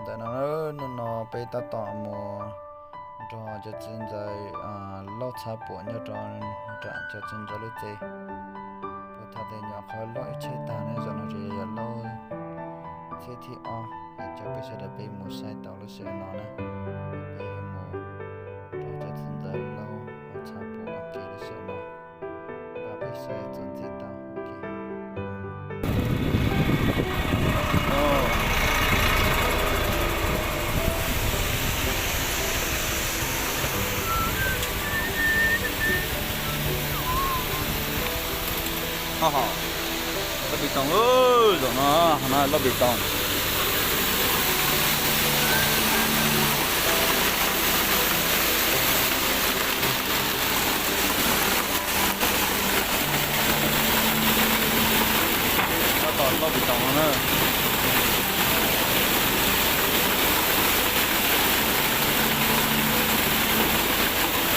Ntawm no, hnub no peb tab tom mus nrog cov txiv ntxawm laub txhab puam nyob rau nram cov txiv ntxawm lub tsev. Puag thaum twg nyuam qhuav laub ib tsheb tag ne, zaum no ces yog laub tsheb thib ob es coj peb sawv daws peb mus saib tau lub sij hawm no na. Peb mus nrog cov txiv ntxawm laub txhab puam ua ke lub sij hawm no. Peb saib txuas ntxiv tau. Laub pis toos, zaum no, no laub pis toos. Tab tom laub pis toos no na.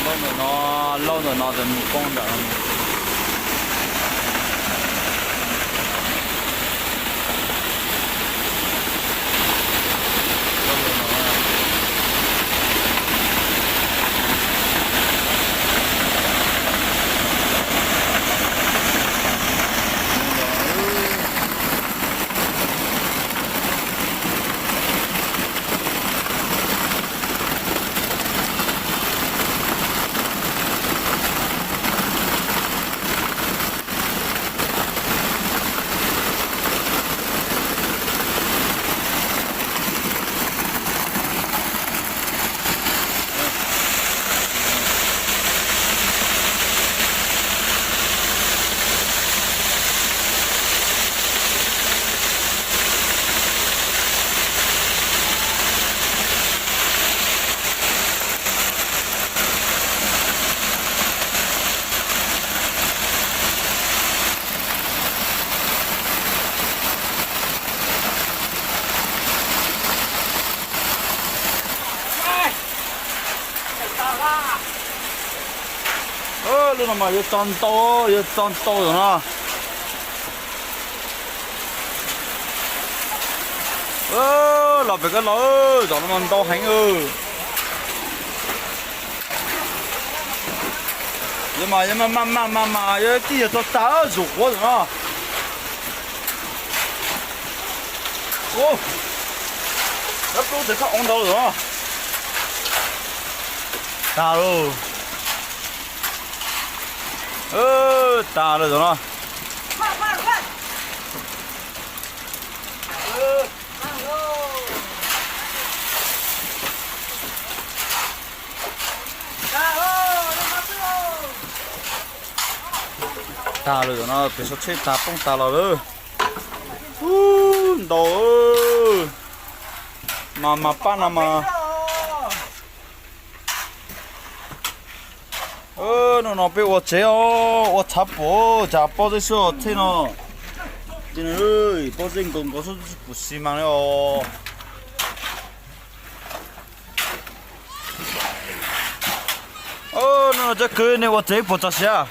Laub ntawm no, laub ntawm no ces mus poob ntawm no. Lub no mas yuav txog ntau, yuav txog ntau zaum no. Los pem koj los, zaum no mas ntau heev. Yuav mas yuav mas mas mas mas mas yuav tij yog txog tag zuj quav zaum no. Ub, dab plaub tes koj ov ntau zaum no. Tag lauj. Tag lawm zaum no. Tag lawm zaum no, pem saum tsheb tag poob tag los lawm. Ub, ntau. Mas mas pab no mas. Hnub no peb ua tsev os, ua txhav puam, tsam pob zeb xwb os tsheb no. Pob zeb nkaus nkaus xwb, pum xi mas li os. Hnub no cov kwv nej ua tsev puas txaus siab?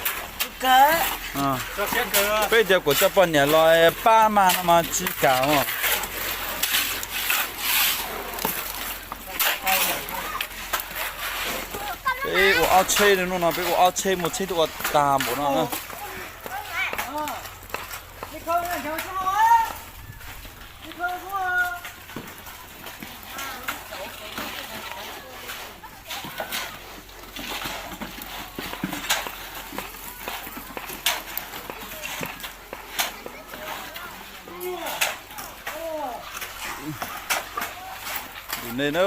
Peb tias kuv coj poj niam los pab mas no mas tsis kam os. Peb ua ob tsheb, hnub no peb ua ob tsheb, muaj tsheb twb ua tag npaum no na. Tus nej na.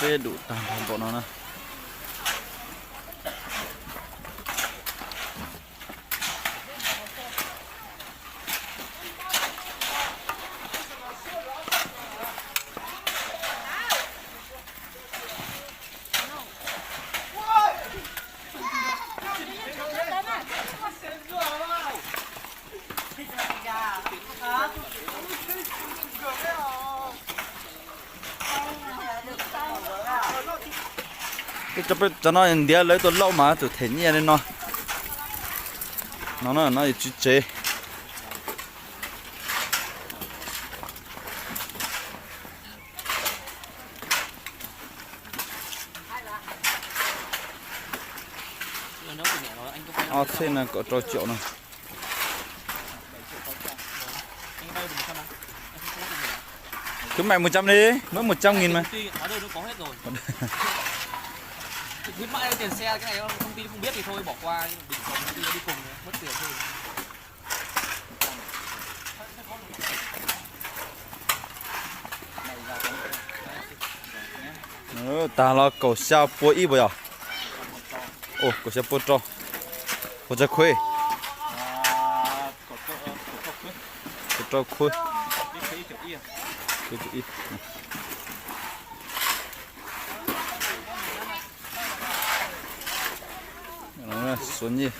Peb dum tag nrho npaum no na. Cov no ntiav lawv tus lauj mas tus them nyiaj li no. No no no tswv tsev. Ob txhiab no kaum rau caum no. Khuyến mại một trăm đi, mới một trăm nghìn mà. Khuyến mại tiền xe, cái này công ty không biết thì thôi, bỏ qua, bình thường công ty nó đi cùng, mất tiền thôi. Tag los kaum xya pua ib puas yog? Ua kaum xya pua rau. Ua tsa khwb. Kaum rau khwb. Xuv nyij.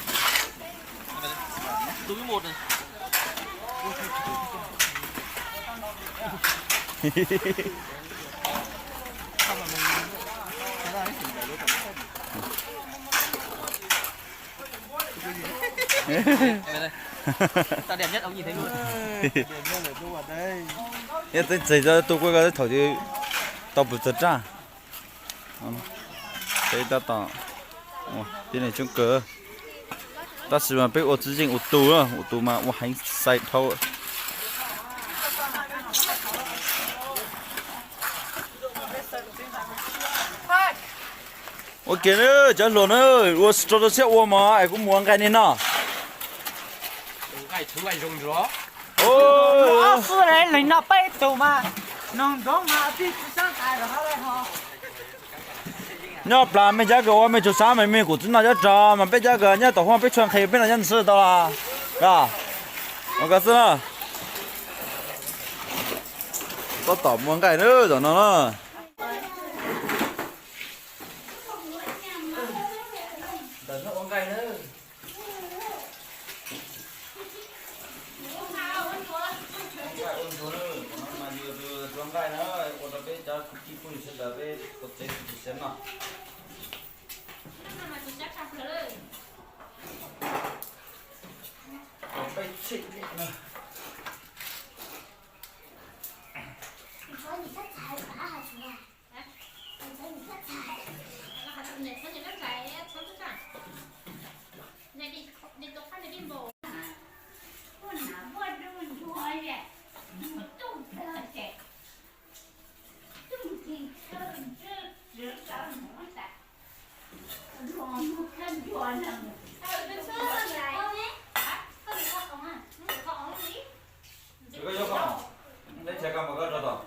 Tao đẹp nhất ông nhìn thấy luôn. Yog teeb txais tau tu kuj thaum twg tau pus txog raj. Peb tab tom tib neeg coob kawg, tab sis mas peb ua txwj yeej ua tus, ua tus mas ua heev xais dhau. Ua ke na, cov hluas na, ua rau rau siab ua mog es kuv mus ua nqaij nej noj. Ob xub leej no peb tug mas, noog ntov mas tib tsis sab nqaij rau hauv lawm ho. Nyob plas mej cov kws ua mej tsuas sab mas mej kuj txiv noj cov rog mas peb cov kws nyob tom huab peb tshuaj nqhis peb noj cov ntxhw tau los. Ua koj xwb na. Tab tom muaj nqaij na tom no na. Ua nqaij na, ua rau peb cov kwv tij phooj ywg sawv daws peb ua tsev tsis siav noj. Peb tshem na. Koj yuav koj, teb chaws koj mus koj rau tom.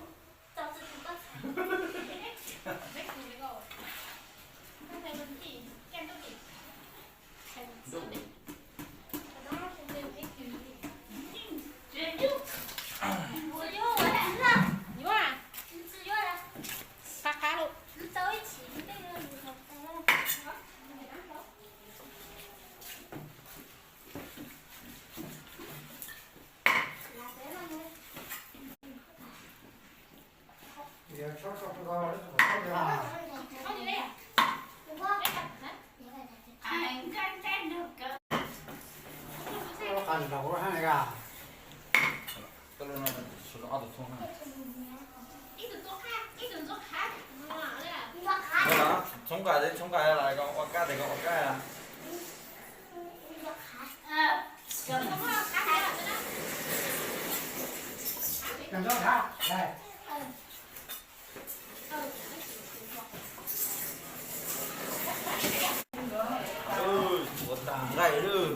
Txhob nqa, txhob nqa, ua kab tes koj ua kab. Ua tag nqaij lawm,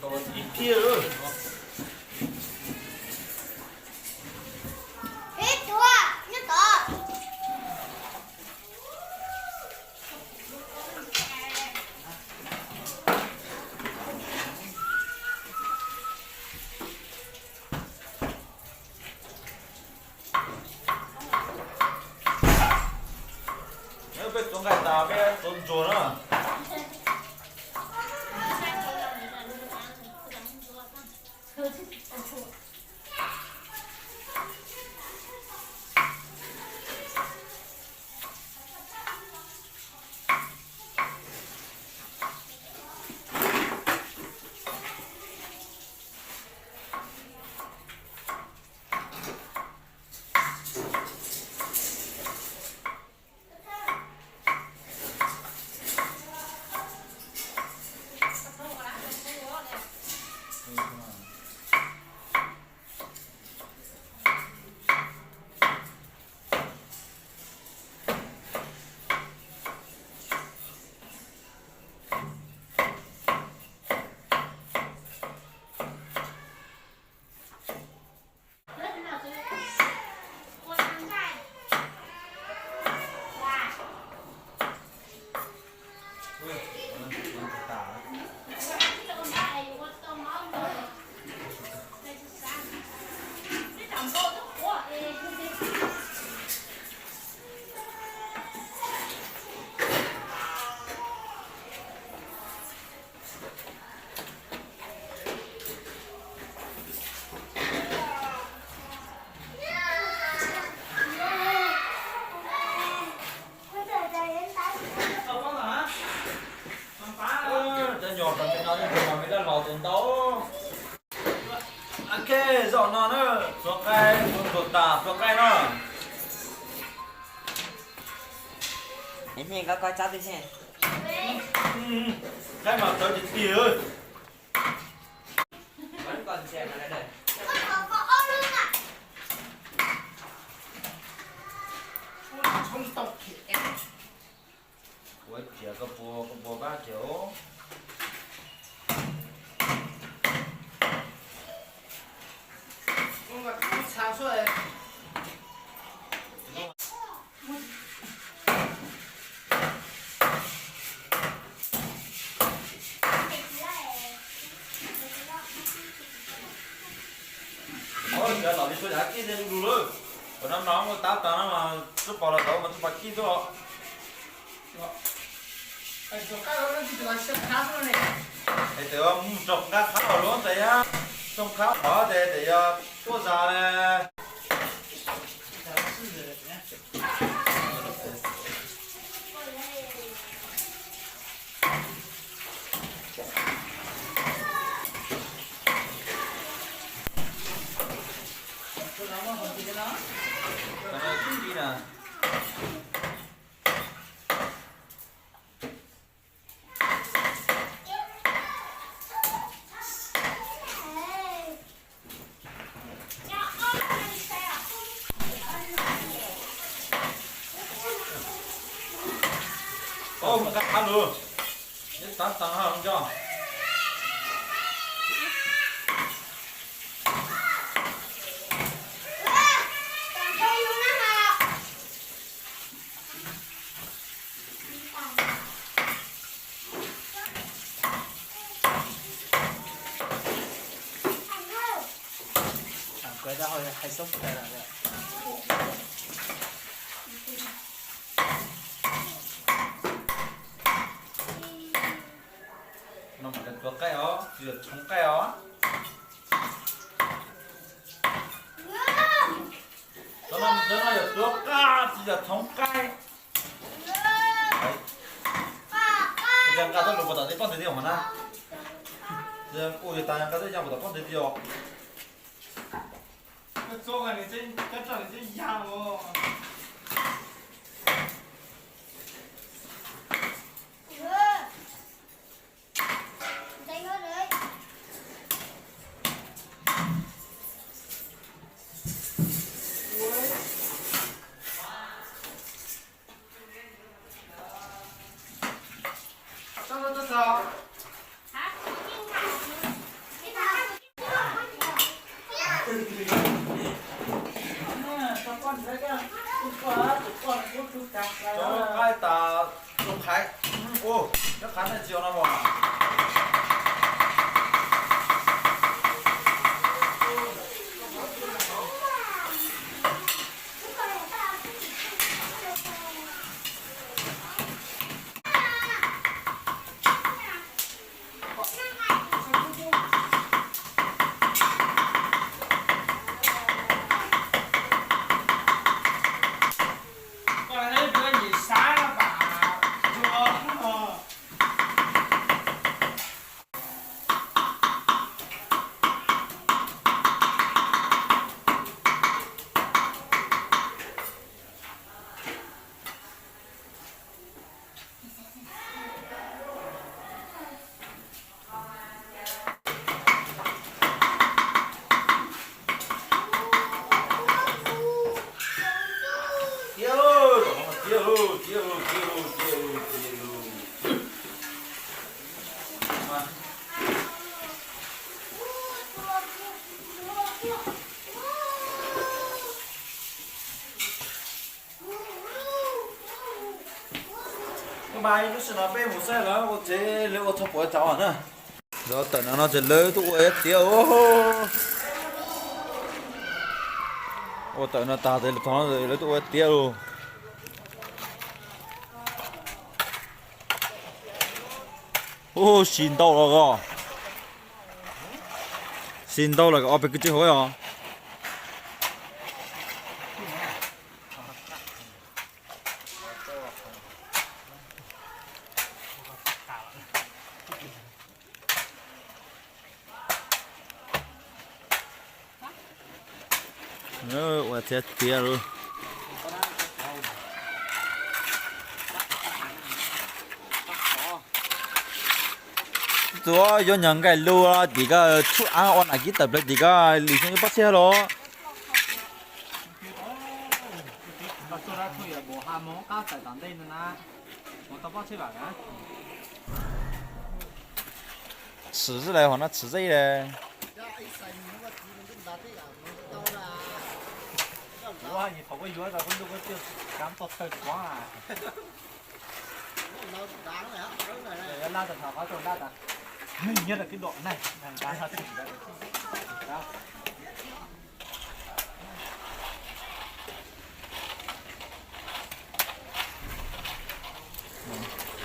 tau ib phiab lawm. Peb tuav nqaij tas peb tuav ntsuag na. Los rau me no, me dab los tus ntau. Ok, zaum no na, txuav qaib, txuav tas txuav qaib no. Qaib mas tawv tiag tiag. Ua ciav koj puas, koj puas pab ciav os. Ov, cov los li suav yam kib thiaj du lug lawm. Kom no no muaj tab tas no mas tub pos los tau mas tub pos kib tuaj. Es tes mus rau nqaj qhab los luab tes yog, rau qhab qhov tes tes yog tuaj zas le. Ov, nqaj qhab lug, ib tav taag ha zoo coj. No mas txuav qaib os, tsis yog txhoov qaib os. Cov no yog txuav qaib tsis yog txhoov qaib. Nqa tau lus puas tom tej pob nteg tiag na. Ua tas nqa tau yam puas tom pob nteg tiag. Cov qaib tas, cov qhaiv, cov qhaiv nej tsis ua no mas. Tiag lauj, tiag lauj, tiag lauj, tiag lauj, tiag lauj, tiag lauj. Mas ib lub sij hawm no peb mus saib lawv ua tsev, lawv ua txog puas tsav na. Lawv tawm no no ces lawv tuaj ua tiav. Ua tawm no tag ces lawv tuaj ua tiav lauj. Ub, si ntau los os. Si ntau los ob peb kwv tij hauv os. Ua txiav txiav lawm. Tus yuav nyuag nkaij lus tim ko tshuaj av ua nam kib tawm plaws tim ko lwm xyoo yuav pob txhiaj los. Tshwm xwb las, hov no tshwm zeb las.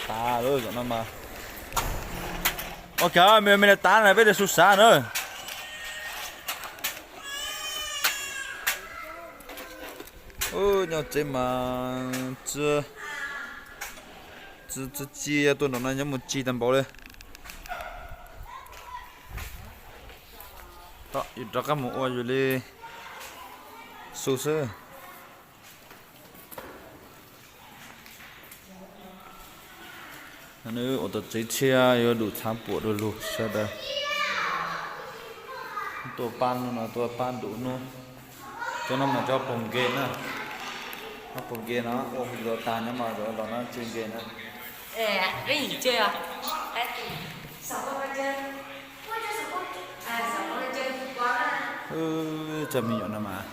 Tas lawm zaum no mas. Ua cas me me li tas na peb li xu xav na. Nyob tsev mas tsi, tsi, tsi, tsi tuaj nram no nyob mus tsi tag npaum li. Yus rov qab mus ua yus li xu xwb. Nws ua tau tsev tshiab yuav dum txhav puam dua lug sawv daws. Tuaj pab hnub no tuaj pab dum hnub. Cov no mas cov pog nkeeg na. Cov pog nkeeg no ua hauj lwm tag nyob mas los no tsw nkeeg na. Cov me nyuam no mas,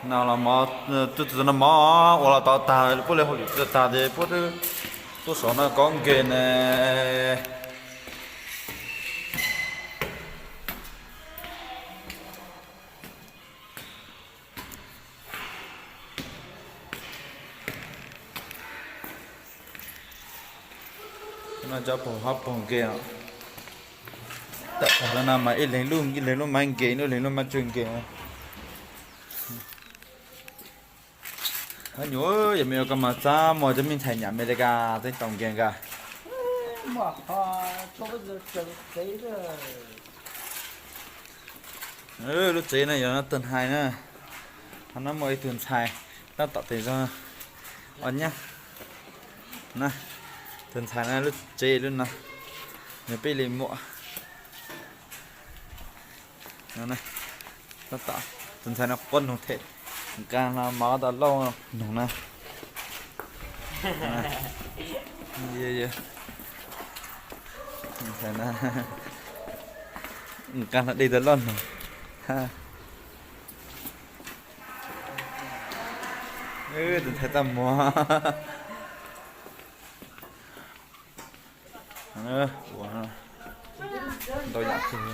no los mov, tus no mov ua los tau tag, puab li hauj lwm tag ces puab twb tuaj saum no kov nkeeg ne. No cov pog hab pog nkeeg os. Tam no mas ib leeg lub, ib leeg lub mas nkeeg, ib leeg lub mas tsw nkeeg. Hab nyuam, yog me nyuam koj mas txab muaj cov me ntxhais nyam Amelikas tseem tau nkeeg kag. Lub tsev no yog no tug ntxhais na, ho no muaj ib tug ntxhais tab tom tes zog os nyab. Na, tug ntxhais no lub tsev lub no, nws peb li muam. Tab tom, tus ntxhais no quab noog them, nqa hlo mov tau lauj noog na. Ntxhais no nqa hlo dej tau lauj noog. Tus ntxhais txaj muag. Ua ntau yam kawg.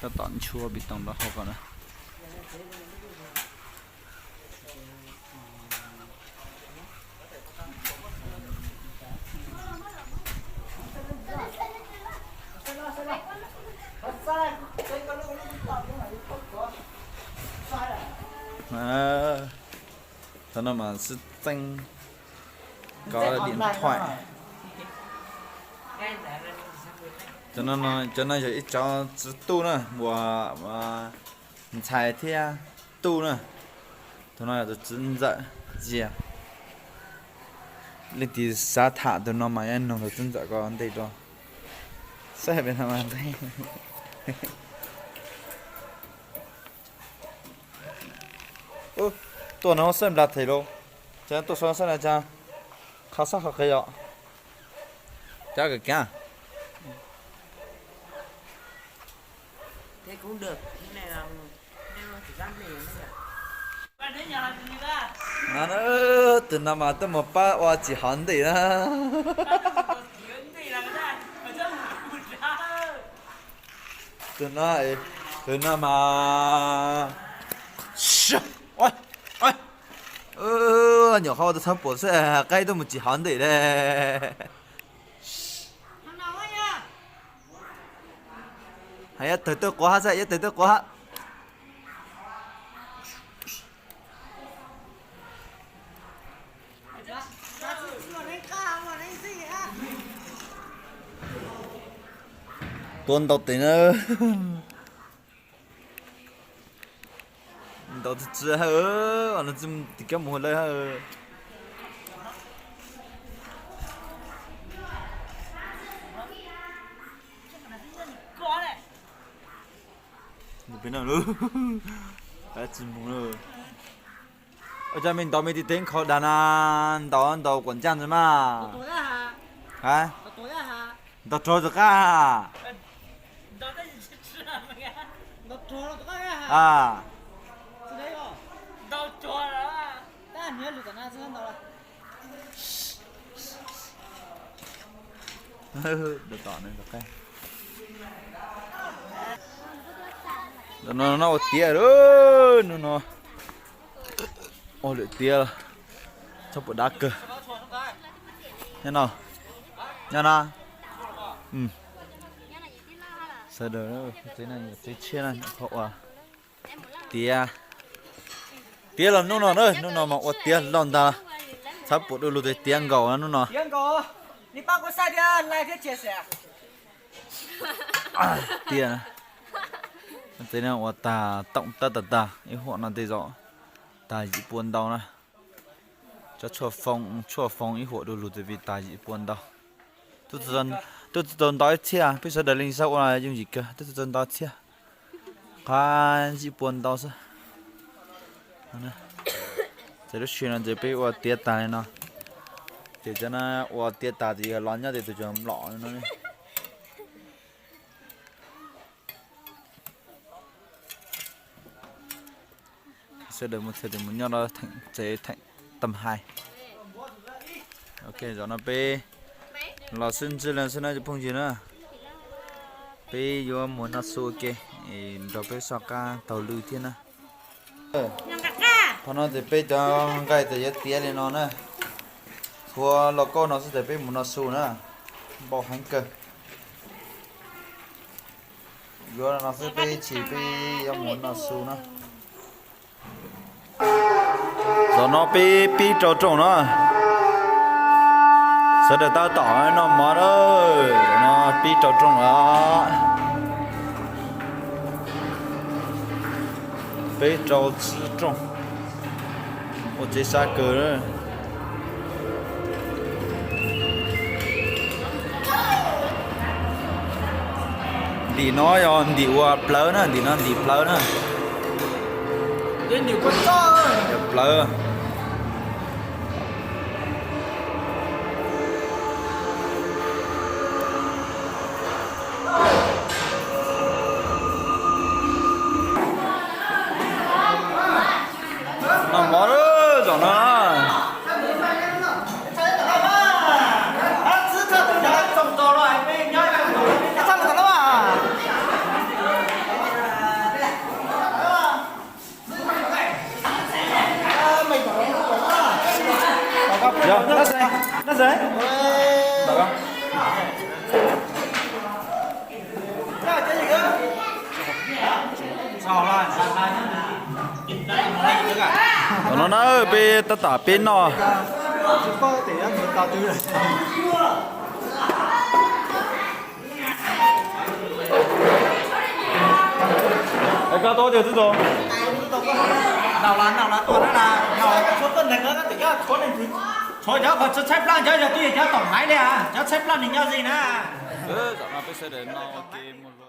Tab tom ntshua pis toos rau hauv ko na. Thaum no mas xwb txeeb kov điện thoại. Cov no yog ib cov txiv tub na, uas ntxhais thiab tub na. Tus no yog tus txiv ntxawm Zias. Leej twg xav tham tus no mas yuav nug tus txiv ntxawm ko ntej rau. Saib pem no mas nqeeb. Tuaj no xab nplas them lauj. Cas tuaj so xab na cas, qhov xab qhov qhia os. Cas kawm kiv. No, tus no mas tuaj mus pab ua tsis hov ntej na. Tus no, tus no mas nyuam qhuav ua tau txhab puam xwb, qaib tuaj mus tsis hov ntej le. Hais yav tawg tuaj quav hab xwb, yav tawg tuaj quav hab. Tua ntau tes na. Ntau tsi tsi ha, tim kab mus hu lawm ha. Peb no, tsis mus lawm. Ua cas me ntaus me tis teb nkhaus dag na, ntaus ntaus kuam ncaj ntawd mas. A, ntaus rog rov qab. A, no no ua tiav lawm, hnub no ua lwm tiav, txhob pum dab kawg. Nyob no, nyob no, sawv daws, tsev tshiab na, qhov uas tiav, tiav los hnub no na, hnub no mas ua tiav loj ntag, txhob pum du lug tes tiav nkaus hnub no. Tiav, tsev no ua tag toom tab tag tag, ib huam no tej zaum tag yim pua ntau na. Cov tshuaj foo, tshuaj foo ib huam du lug tes vim tag yim pua ntau. Twb tsis tau ntau ib txhiab, peb sawv daws leej xav ua yooj yim kawg, twb tsis tau ntau ib txhiab, qab yim pua ntau xwb. Ces lub sij hawm no ces peb ua tiav tag li no, ces cov no ua tiav tag ces yog los nyob ces tus cov mlom no. Sawv daws mus txhia tus mus nyob rau theem tsev theem tam hais. Ok, zaum no peb los sib ntsib leej xwb na cov phooj ywg na. Peb yuav mus noj su ua ke, nrog peb soj qab taug lw thiab na. Qhov no ces peb cov nqaij ces yuav tiav li no na. Tshuav lauj kaub no xwb ces peb mus noj su na. Npau heev kawg. Yuav no xwb peb chim peb yuav mus noj su na. Zaum no peb pib rau rooj no. Sawv daws tab tom noj mov na. Zaum no pib rau rooj no. Peb rau tsib rooj. Ua tsev sab kawg. Ntim no yog ntim ua plawv na, ntim no ntim plawv na. Plawv. Noj mov lawm zaum no. Zaum no na peb tab tom peb noj. Koj tau tias twb tau. Tshuav cov qhov tshaib plab cov yog twb yog cov tom haiv li, cov tshaib plab nws nyob ze na. Zaum no peb sawv daws noj ua ke mus.